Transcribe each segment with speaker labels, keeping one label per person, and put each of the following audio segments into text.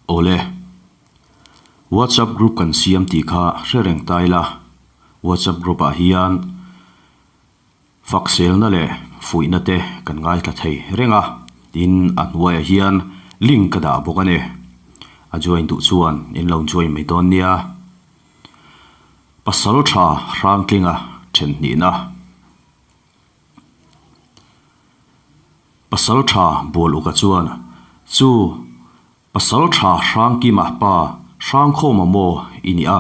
Speaker 1: Awle. WhatsApp group kan siam tih kha hre reng ta ila, WhatsApp group ah hian fakselna leh fuihna te kan ngaithla thei reng a, tin a hnuaiah hian link ka dah bawk a ni. A join duh chuan in lo join mai dawn nia. Pasal tha Hrangtlinga then hnihna. Pasal tha Bualuka chuan chu Pasal tha Hrangkima pa Hrangkhawma maw i nih a,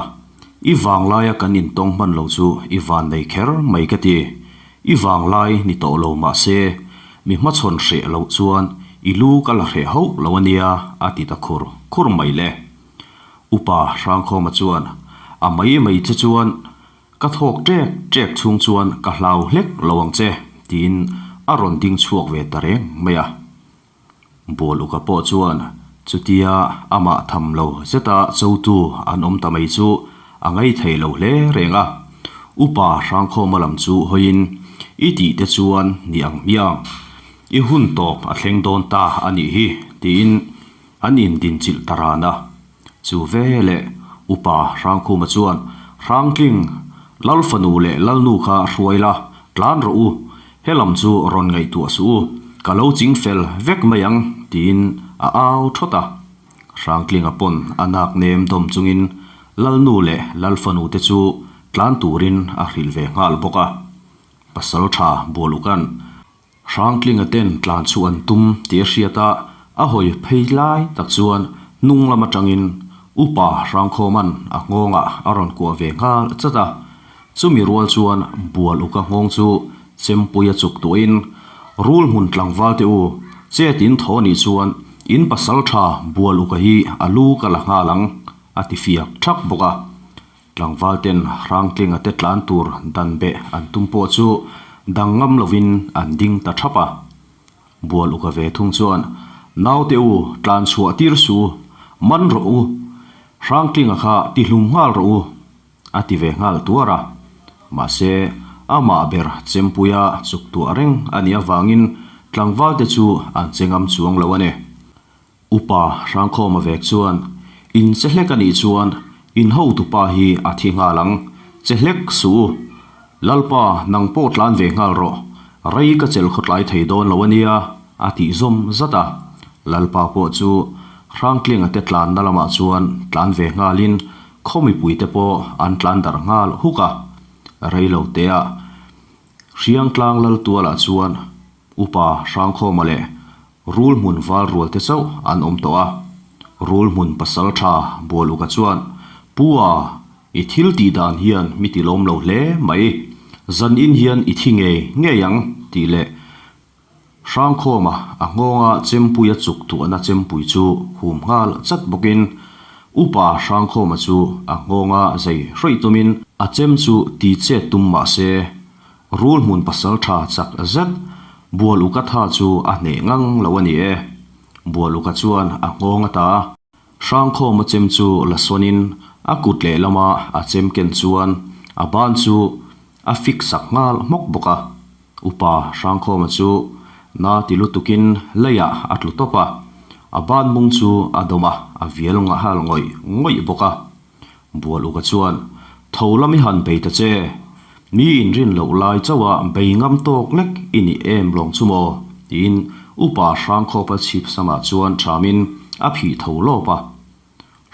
Speaker 1: i vanglaia kan intawng hman lo chu i van nei kher mai ka ti. I vanglai ni tawh lo mah se, mi hmachhawn hreh loh chuan i lu ka la hreh hauh lo a nia a ti ta khur khur mai le. Upa Hrangkhawma chuan a mai mai che chuan ka thawk ṭek ṭek chhung chuan ka hlau hlek lo ang che tiin a rawn ding chhuak ve ta reng mai a. Bual uka pawh chuan chutia amah tham lo zeta chotu an awm ta mai chu a ngaithei lo hle reng a. Upa Hrangkhawma lam chu hawiin, I tih te chuan ni ang hmiang, i hun tawp a thleng dawn ta a nih hi, tiin an indinchilh ta ran a. Chu veleh Upa Hrangkhuma chuan, Hrangtling, Lal fanu leh Lalnu kha hruai la, tlan rawh u, he lam chu rawn ngaihtuah suh u, ka lo ching fel vek mai ang, tiin a au thawt a. Hrangtlinga pawn a nak nem dawm chungin Lalnu leh Lal fanu te chu tlan turin a hrilh ve nghal bawk a. Pasal tha Bualuka'n. Hrangtlinga ten tlan chu an tum tih a hriat a, a hawi phei lai tak chuan hnung lam atangin Upa Hrangkhawma'n a nghawngah a rawn kuah ve nghal chat a. Chumi rual chuan bual uka nghawng chu chempui a chuk tuahin, Rul hmun tlangval te u, chet in thaw nih chuan in pasal tha bual uka hi a lu ka la nghal ang, a ti fiak thak bawk a. Tlangval ten Hrangtlinga te tlan tur dan beh an tum pawh chu dang ngam lovin an ding ta thap a. Bual uka ve thung chuan, Naute u, tlan chhuah tir su, man rawh u, Hrangtlinga kha ti hlum nghal rawh u, a ti ve nghal tuar a. Mahse, amah ber Chempuia chuk tuah reng a nih avangin tlangval te chu an che ngam chuang lo a ni. Upa Hrangkhawma vek chuan, In che hlek a nih chuan in hotupa hi a thi nghal ang, che hlek suh u. Lalpa, nang pawh tlan ve nghal rawh, rei ka chelh khawtlai thei dawn lo a nia, a tih zawm zat a. Lalpa pawh chu Hrangtlinga te tlanna lamah chuan tlan ve nghalin khaw mipuite pawh an tlan darh nghal huk a. Rei lo teah Hriangtlang Laltualah chuan Upa Hrangkhawma leh Rul hmun val rual te chauh an awm tawh a. Rul hmun pasal tha Bualuka chuan, Pu a, i thil tih dan hian mi ti lawm lo hle mai. Zan in hian i thi ngei ngei ang, tih leh Hrangkhawma a nghawnga chempui a chuk tuahna chempui chu hum nghal chat bawkin Upa Hrangkhawma chu a nghawnga zei hrawih tumin a chem chu ti chet tum mah se Rul hmun pasal tha chak zet Bual uka tha chu a hneh ngang lo a ni e. Bual uka chuan a nghawng ata Hrangkhawm a chem chu la sawnin a kut lehlama a chem ken chuan a ban chu a fik sak nghal hmawk bawk a. Upa Hrangkhawma chu na ti lutukin leiah a tlu tawp a, a ban mung chu a dawm a, a vial nghal ngawih ngawih bawk a. Bual uka chuan, Tho lam i han bei ta che. Mi inrin loh lai chauha bei ngam tawk lek i ni em lawng chu maw? tiin Upa Hrangkhawpa chhip samah chuan thamin a phih tho lawp a.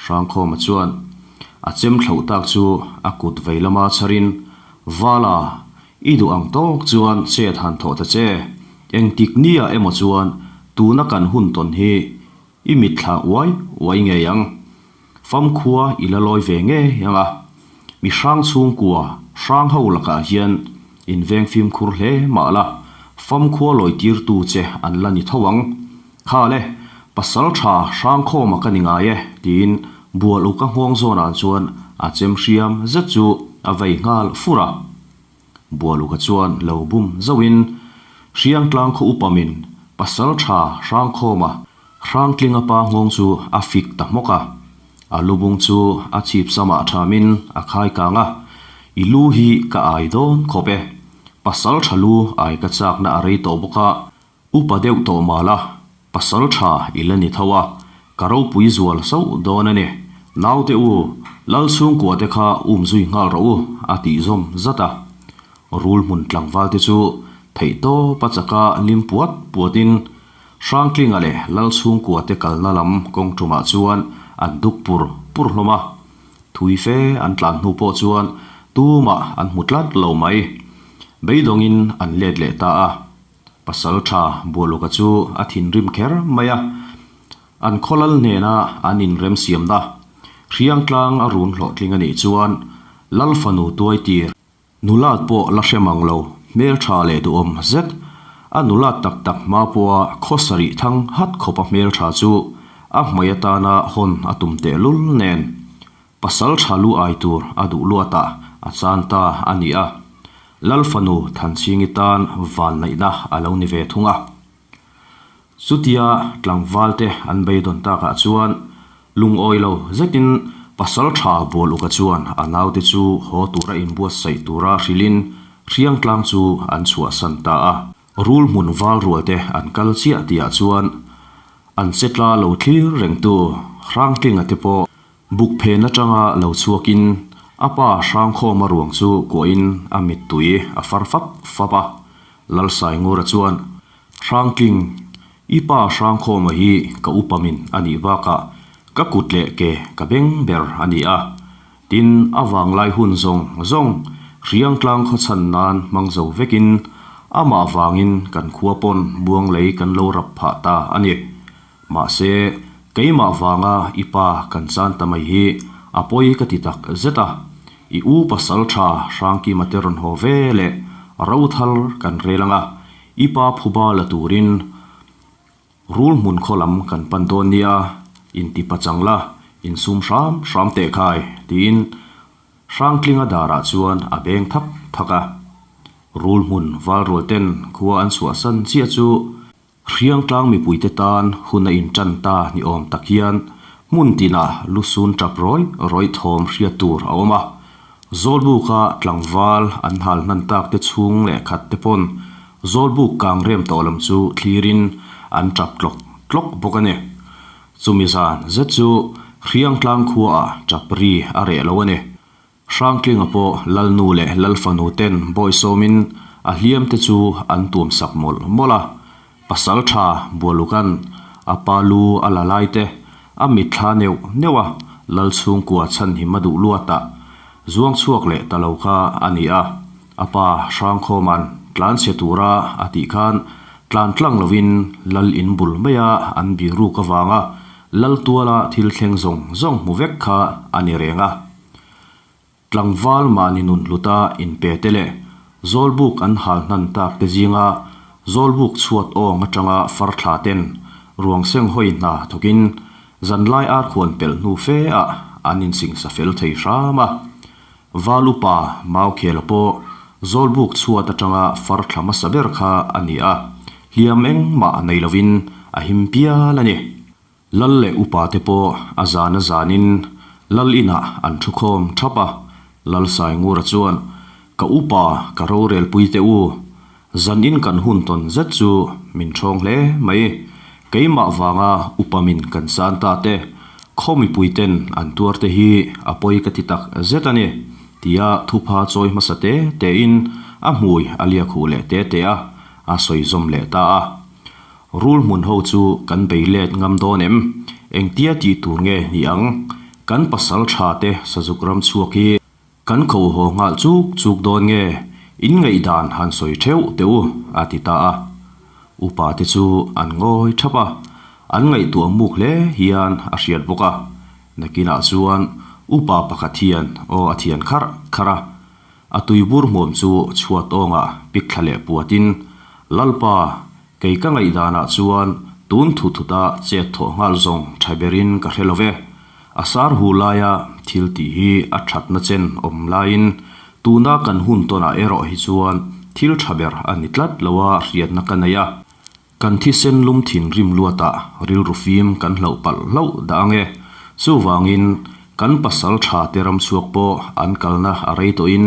Speaker 1: Hrangkhawma chuan a chem thloh tak chu a kut vei lama chharin, Vala, i duh ang tawk chuan chet han thawh ta che. Engtik nia emaw chuan tuna kan hun tawn hi I mitthla uai uai ngei ang. Famkhua i la lawi ve ngei ang a. Mi hrang chhungkua, hrang ho lakah hian in veng fimkhur hle mah la, famkhua lawi tirtu che an la ni tho ang. Kha le, pasal tha hrang khawma ka ni ngai e, tiin bual uka nghawng zawnah chuan a chem hriam zet chu a vei nghal fur a. Bualuka chuan lo bum zauhin Hriangtlang khaw upamin pasal tha Hrangkhawma Hrangtlinga pa nghawng chu a fik ta hmawk a. A lubung chu a chhip samah thamin a khai kang a, I lu hi ka ai dawn khawp e. Pasal tha lu ai ka chakna a rei tawh bawk a, upa deuh tawh mah la, pasal tha i la ni tho a. Ka ropui zual sauh dawn a ni. Naute u, Lal chhungkua te kha um zui nghal rawh u, a tih zawm zat a. Rul hmun tlangval te chu theihtawp a chaka lim puat puatin Hrangtlinga leh Lal chhungkua te kalna lam kawng tumah chuan an duk pur pur hlawm a. Thui fe an tlan hnu pawh chuan tumah an hmu tlat lo mai. Beidawngin an let leh ta a. Pasaltha Bualuka chu a thinrim kher mai a. An khawlal hnena an inremsiamna Hriangtlang a run hlawhtling a nih chuan Lal fanu tuaitir Nulat pawh la hre mang lo, hmeltha leh duhawm zet. A nulat tak tak hma pawha khaw sarih thang hat khawpa hmeltha chu a hmai atana hawn a tum tehlul nen pasal tha lu ai tur a duh luatah a chan ta a ni a. Lal fanu Thanchhingi tan vanneihna a lo ni ve thung a. Chutia tlangvalte an beidawn takah chuan lungawi lo zetin pasal tha Bualuka chuan a naute chu haw tura inbuatsaih tura hrilhin Hriangtlang chu an chhuahsan ta a. Rul hmun val rualte an kal chiah tihah chuan an che tla lo thlir rengtu Hrangtlinga te pawh Buk phen atanga lo chhuakin a pa Hrangkhawma ruang chu kuahin a mittui a far fap fap a. Lalsaingura chuan, Hrangtling, i pa Hrangkhawma hi ka upamin a nih bakah ka kut leh ke ka beng ber a ni a. Tin, a vanglai hun zawng zawng Hriangtlang khawchhan nan hmang zo vekin amah vangin kan khua pawn muanglei kan lo rap phah ta a ni. Mahse, keimah vanga i pa kan chan ta mai hi a pawi ka ti tak zet a, i u pasal tha Hrangkima te rawn haw ve leh rothal kan rel ang a, i pa phuba la turin rul hmun khaw lam kan pan dawn nia, inti pachang la, insum hram hram teh khai, tiin Hrangtlinga darah chuan a beng thak thak a. Rul hmun valrual ten khua an chhuahsan chiah chu Hriangtlang mipuite tan hun a intan ta ni awm tak hian hmun tinah lusun tap rawi rawi thawm hriat tur a awm a. Zawlbuka tlangval an hal hnan tak te chhung leh khat te pawn Zawlbuk kang rem tawh lam chu thlirin an tap tlawk tlawk bawk a ni. Chumi zan zet chu Hriangtlang khuaah tap ri a reh lo a ni. Hrangtlinga pawh Lalnu leh Lalfanu ten bawisawmin a hliam te chu an tuam sak mawlh mawlh a, pasal tha Bualukan a pa lu a la lai te a mitthla neuh neuh a, Lal chhungkua chhanhim a duh luatah zuang chhuak leh ta lo kha a ni a, a pa Hrangkhawma'n tlan chhe tura a tih khan tlan tlang lovin Lal in bul maia an biruk avanga Lal tuala thil thleng zawng zawng hmu vek kha a ni reng a. Tlangval mahni nun hluta inpe te leh Zawlbuk an hal hnan tak te zinga Zawlbuk chhuat awng atanga far thla ten ruang seng hawi hna thawkin zanlai arkhuan pelh hnu fe ah an insingsa fel thei hram a. Val upa Maukhela pawh Zawlbuk chhuat atanga far thla hmasa ber kha a ni a, hliam engmah nei lovin a him pial a ni. Lal leh upa te pawh a zan a zanin Lal inah an thu khawm thap a, Lal Saingura chuan, Ka upa, ka rorelpui te u, zanin kan hun tawn zet chu min thawng hle mai, keimah vanga upa min kan san ta te, khaw mipui ten an tuar te hi a pawi ka ti tak zet a ni, tia thupha chawi hmasa te tein a hmui a liak huh leh te te a, a sawi zawm leh ta a. Rul hmun ho chu kan bei let ngam dawn em? Engtia tih tur nge ni ang? Kan pasal tha te sazuk ram chhuak hi kan kho haw nghal chuk chuk dawn nge? In ngaihdan han sawi theuh teh u, a ti ta a. Upa te chu an ngawi thap a, an ngaihtuah muk hle hian a hriat bawk a. Nakinah chuan upa pakhat hian aw a thian kharh kharh a. A tuibur hmuam chu chhuat awngah pik thla leh puatin, Lalpa, kei ka ngaihdanah chuan tun thu thuta chet thawh nghal zawng tha berin ka hre lo ve. A sar hu laia thil tih hi a thatna chen awm laiin tuna kan hun tawnah erawh hi chuan thil tha ber a ni tlat lo a hriatna ka nei a. Kan thisen lum thinrim luatah rilru fim kan hlauh palh hlauh dah ang e. Chuvangin, kan pasal tha te ram chhuak pawh an kalna a rei tawhin,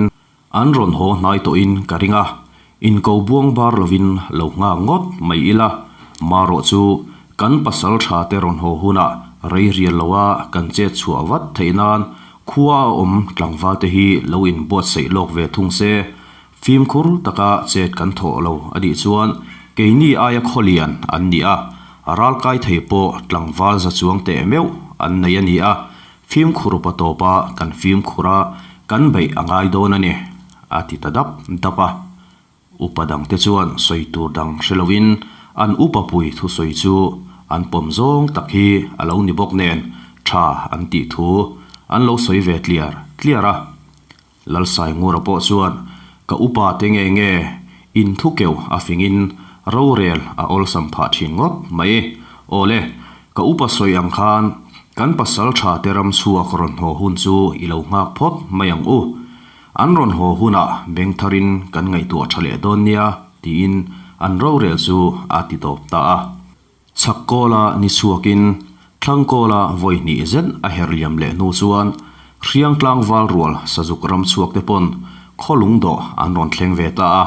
Speaker 1: an rawn haw hnai tawhin ka ring a. Inko buang bar lovin lo nghak ngawt mai ila, marawh chu kan pasal tha te rawn haw hunah Rei rial loa kan chet chhuah vat theih nan khua a awm tlangval te hi lo inbuatsaih lawk ve thung se. Fimkhur taka chet kan thawh lo a nih chuan keini aia khawlian an ni a, ralkai thei pawh tlangval za chuang teh meuh an nei a ni a, fimkhur pa tawpa kan fimkhur a, kan beih a ngai dawn a ni, a ti ta dap dap a. Upa dangte chuan sawi tur dang hre loin an upa pui thusawi chu an pawm zawng tak hi a lo ni bawk nen tha an tih thu an lo sawi ve tliar tliar a. Lalsaingura pawh chuan, Ka upa te nge nge, in thu keuh a fingin rorel a awlsam phah thin ngawt mai. Aw le, ka upa sawi ang khan kan pasal tha te ram chhuak rawn haw hun chu i lo nghak phawt mai ang u. An rawn haw hunah beng tharin kan ngaihtuah tha leh dawn nia, tiin an rorel chu a ti tawp ta a. Chhak kawla ni chhuakin thlang kawla vawi hnih zet a her liam leh hnu chuan Hriang tlangval rual Sazuk ram chhuak te pawn khaw lung dawh an rawn thleng ve ta a,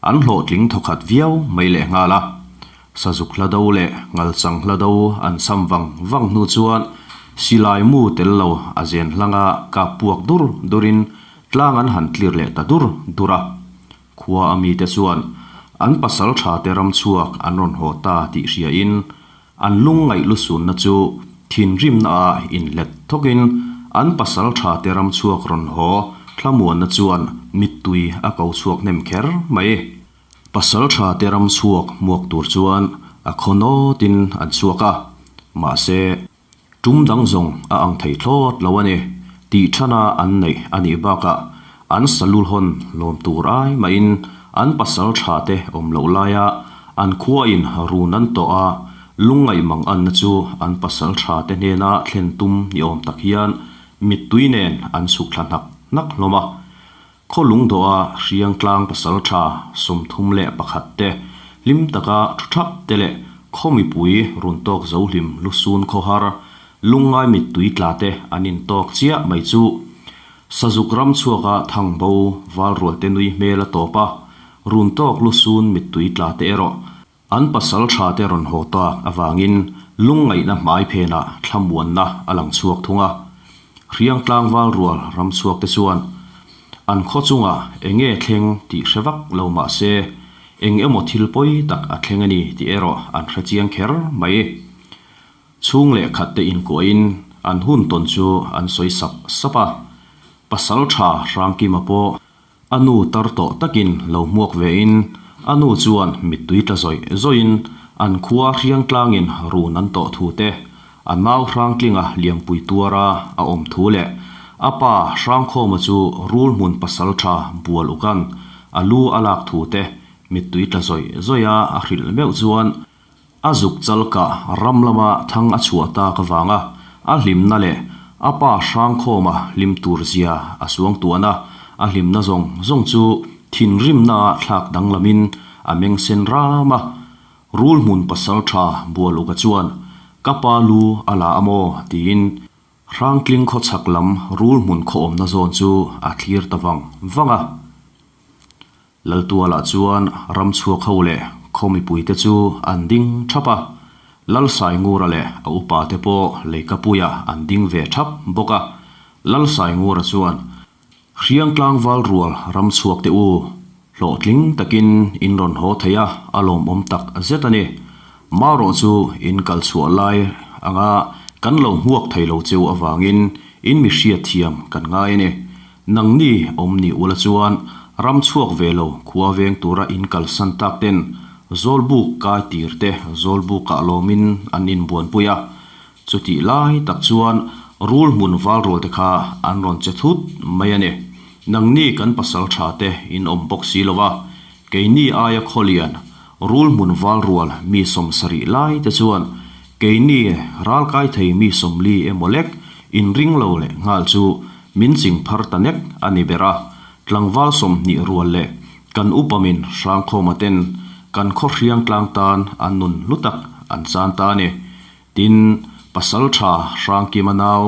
Speaker 1: an hlawhtling thawkhat viau mai leh nghal a. Sazuk hla do leh Ngalchang hla do an cham vang vang hnu chuan silai mu tel lo a zen hlanga kap puak dur durin tlang an han tlir leh ta dur dur a. Khua a mite chuan an pasal tha te ram chhuak an rawn haw ta tih hriain an lungngaih lusunna chu thinrimna ah inhlet thawkin an pasal tha te ram chhuak rawn haw thlamuanna chuan mittui a ko chhuak hnem kher mai. Pasal tha te ram chhuak hmuak tur chuan a khaw nawtin an chhuak a, mahse, Tum dang zawng a ang thei thlawt lo a ni. Tih thana an neih a nih bakah an salul hawn lawm tur ai mahin an pasal tha te awm loh laia an khuain run an tawh a, lungngaih mang anna chu an pasal tha te hnena thlen tum ni awm tak hian mittui nen an chhuk thla hnak hnak hlawm a. Khaw lungdawha Hriangtlang pasaltha 31 te hlim taka thu thap te leh khaw mipui run tawk zo hlim lusun khawhar lungngai mittui tla te an intawk chiah mai chu Sazuk ram chhuaka thangbo valrual te nui hmel a tawp a, run tawk lusun mittui tla te erawh an pasal tha te rawn haw tak avangin lungngaihna hmai phenah thlamuanna a lang chhuak thung a. Hriangtlang valrual ram chhuak te chuan an khaw chungah eng nge thleng tih hre vak lo mah se eng emaw thil pawi tak a thleng a ni tih erawh an hre chiang kher mai. Chhung leh khat te inkuahin an hun tawn chu an sawi sap sap a. Pasal tha Hrangkima pawh A nu tar tawh takin lo hmuak vein a nu chuan mittui tla zawih zawihin an khua Hriangtlangin run an tawh thu te, a nau Hrangtlinga liampui tuara a awm thu leh a pa Hrangkhawma chu rul hmun pasaltha bual ukan a lu a lak thu te mittui tla zawih zawiha a hrilh meuh chuan A zuk chalkah ram lama thang a chhuah tak avanga a hlimna leh a pa Hrangkhawma hlim tur zia a suang tuan a, a hlimna zawng zawng chu thinrimna thlak danglamin a meng sen ram a. Rul hmun pasal tha Bualuka chuan, Ka pa lu a la a maw? tiin Hrangtling khawchhak lam rul hmun khawawmna zawn chu a thlir ta vang vang a. Laltualah chuan ram chhuak ho leh khaw mipuite chu an ding thap a, Lalsaingura leh a upate pawh leikapuiah an ding ve thap bawk a. Lalsaingura chuan, Hriang tlangval rual ram chhuak te u, hlawhtling takin in rawn haw thei a, a lawmawm tak zet a ni. Marawh chu in kal chhuah lai anga kan lo hmuak thei lo cheu avangin in mi hriatthiam kan ngai a ni. Nangni awm ni ula chuan ram chhuak ve lo khua veng tura in kalsan tak ten Zawlbuk kai tir te Zawlbukah lawmin an inbuanpui a. Chutih lai tak chuan rul hmun valrual te kha an rawn che thut mai a ni. Nangni kan pasal tha te in awm bawk si lo a, keini aia khawlian rul hmun valrual mi 70 lai te chuan keini ralkai thei mi 40 emaw lek inring lo leh nghal chu Min ching phar ta nek a ni ber a, tlangval 20 rual leh kan upa min Hrangkhawma ten kan khaw hriang tlang tan an nun hlu tak an chan ta a ni. Tin, pasal tha Hrangkima nau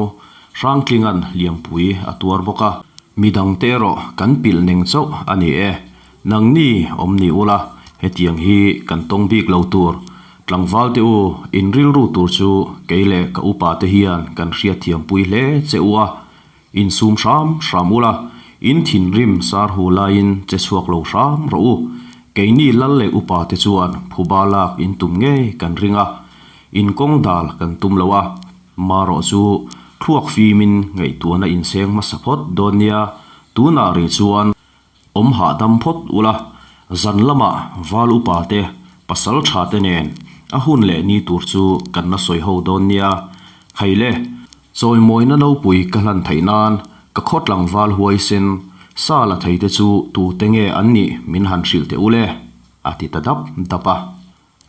Speaker 1: Hrangtlinga'n hliampui a tuar bawk a. Midangte erawh kan pilh neng chauh a ni e. Nangni awm ni ula, hetiang hi kan tawng bik lo tur. Tlangvalte u, in rilru tur chu kei leh ka upa te hian kan hriatthiampui hle che u a, insum hram hram ula, in thinrim sar hu laiin che chhuak lo hram rawh u. Keini lal leh upa te chuan phuba lak in tum ngei kan ring a, in kawng dal kan tum lo a, marawh chu thluak fimin ngaihtuahna inseng hmasa phawt dawn nia, tunah rih chuan Awm hahdam phawt ula, zan lamah val upa te, pasal tha te nen a hun leh ni tur chu kan la sawi ho dawn nia. Khaile, chawimawina nopui ka hlan theih nan ka khawtlang val huaisen sa la thei te chu tute nge an nih min han hrilh teh ule, a ti ta dap dap a.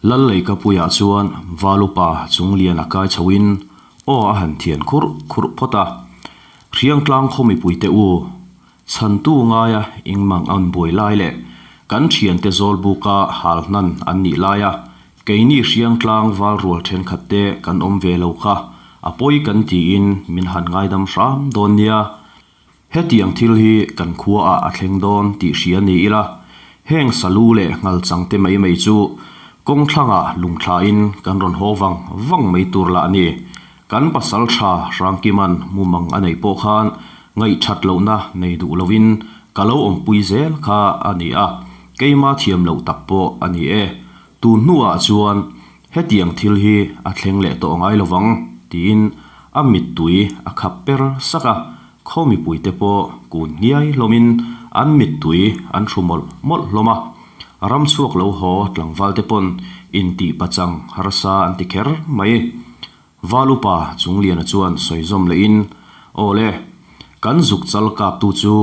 Speaker 1: Lalleikapuiah chuan val upa Chungliana kai chhoin aw a han thian khurh khurh phawt a, Hriangtlang khaw mipuite u, chhantu ngaia ingmang an buai lai leh kan thiante Zawlbuka hal hnan an nih laia keini Hriangtlang val rual thenkhatte kan awm ve lo kha a pawi kan tiin min han ngaidam hram dawn nia. Hetiang thil hi kan khuaah a thleng dawn tih hria ni ila, heng salu leh nghalchang te mai mai chu kawng thlangah lungthlain kan rawn haw vang vang mai tur lah a ni. Kan pasal tha Hrangkiman mumang a neih pawh khan ngaihthat lohna nei duh loin ka lo awmpui zel kha a ni a, keima thiam loh tak pawh a ni e. Tun hnuah chuan hetiang thil hi a thleng leh tawh ngai lovang tiin a mittui a khap per sak a, khaw mipuite pawh kun hniai hlawmin an mittui an hru mawlh mawlh hlawm a. Ram chhuak lo haw tlangvalte pawn intih pachang harsa an ti kher mai. Val upa Chungliana chuan sawi zawm lehin, Aw le, kan zuk chal kaptu chu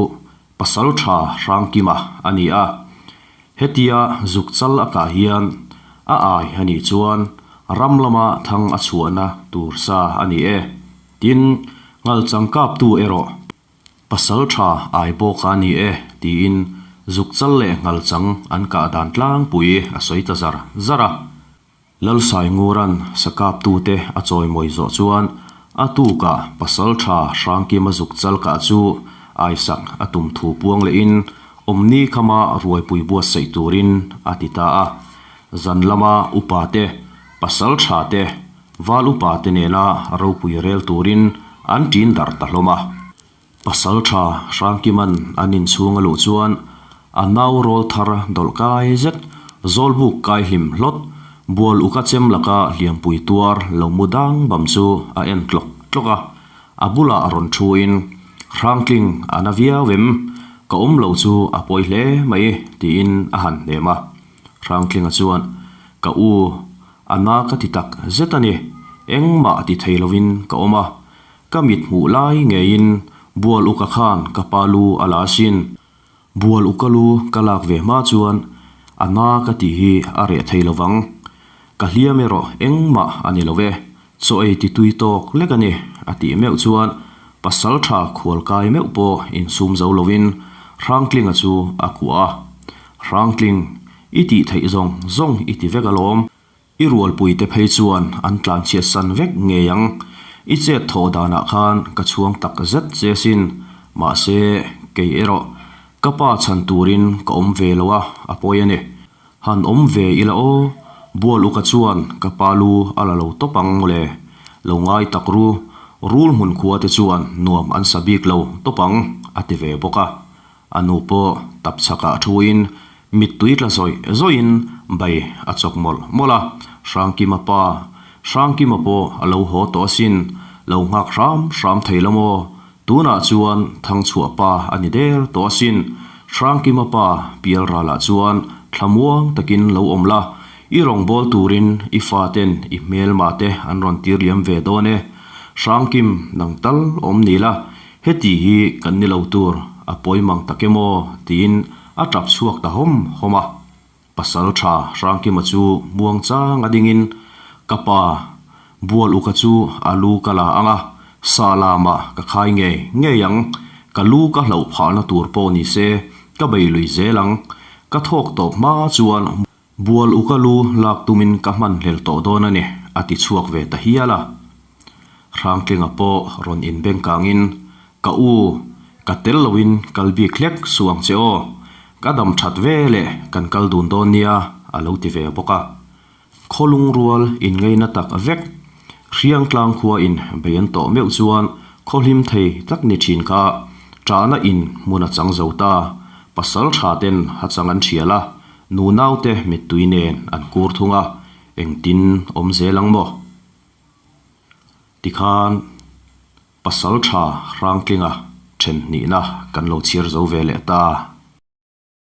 Speaker 1: Pasal tha Hrangkima a ni a, hetia zuk chal a kah hian a ai a nih chuan ram lama thang a chhuahna tur sa a ni e. Tin, Ngalchang kaptu erawh Pasal tha ai bawk a ni e tiin zuk chal leh Ngalchang an kah dan tlangpui a sawi ta zar zar a. Lalsaingura'n sakaptute a chawimawi zawh chuan a tukah Pasalṭha Hrangkima zuk chal kah chu Aisak a tum thu puang lehin awmni khama ruaipui buatsaih turin a ti ta a. Zan lama upate, Pasalṭha te, Val upate nena ropui rel turin an ṭin darh ta hlawm a. Pasalṭha Hrangkima'n an inchhung a luh chuan a nau rawl thar dawlh kai zet, zawlbuk kai hlim hlawt, bual uka chem laka hliampui tuar lo mu dang bam chu a en tlawk tlawk a. A bulah rawn thuin, Hrangtling a na viau em? Ka awm lo chu a pawi hle mai, tiin a han hnem a. Hrangtlinga chuan, Ka u, a na ka ti tak zet a ni, engmah ti thei lovin ka awm a, Ka mit hmuh lai ngeiin bual uka khan ka pa lu a la asin. Bual uka lu ka lak ve hma chuan a na ka tih hi a reh thei lovang. Ka hliam erawh engmah a ni lo e, chaw ei ti tui tawk lek a ni, a tih meuh chuan pasal tha khual kai meuh pawh insum zo lovin Hrangtlinga chu a kuah a. Hrangtling, i tih theih zawng zawng i ti vek alawm. I rualpuite phei chuan an tlanchhiat san vek ngei ang. I chet thawh danah khan ka chhuang tak zet che sin. Mahse, kei erawh ka pa chhan turin ka awm ve lo a, a pawi a ni. Han awm ve ila aw, bual uka chuan ka pa lu a la lo tawp ang mawle. Lo ngai tak ru, rul hmun khua te chuan nuam an sa bik lo tawp ang, a ti ve bawk a. A nu pawh tap chhakah thuin mittui tla zawih zawihin bai a chawk mawlh mawlh a, Hrangkima pa, Hrangkima pawh a lo haw tawh asin, lo nghak hram hram thei lo maw? Tunah chuan Thangchhuah pa a ni der tawh asin, Hrangkima pa Pialralah chuan thlamuang takin lo awm la, i rawngbâwl turin i faten i hmelma te an rawn tir liam ve dawn e, Hrangkim nang tal awm ni la, Heti hi kan ni lo tur, a pawi mang tak em aw? tiin a tap chhuak ta hawm hawm a. Pasal tha Hrangkima chu muang chang a dingin, Ka pa, bual uka chu a lu ka la ang a, sa lamah ka khai ngei ngei ang, ka lu ka hlauh phahna tur pawh ni se, ka bei lui zel ang. Ka thawk tawp hma chuan bual uka lu lak tumin ka hmanhlel tawh dawn a ni, a ti chhuak ve ta hial a. Hrangtlinga pawh rawn inbeng kangin, Ka u, ka tel loin kal bik hlek suh ang che aw. Ka dam that ve leh kan kal dun dawn nia, a lo ti ve bawk a. Khaw lungrual inngeina tak vek Hriangtlang khua in bei an tawh meuh chuan khaw hlim thei tak ni thin kha ṭahna in hmun a chang zo ta. Pasal tha ten hachang an thial a, nunaute mittui nen an kur thung a, engtin awm zel ang maw? Tikhan pasal tha Hrangtlinga then hnihna kan lo chhiar zo ve leh ta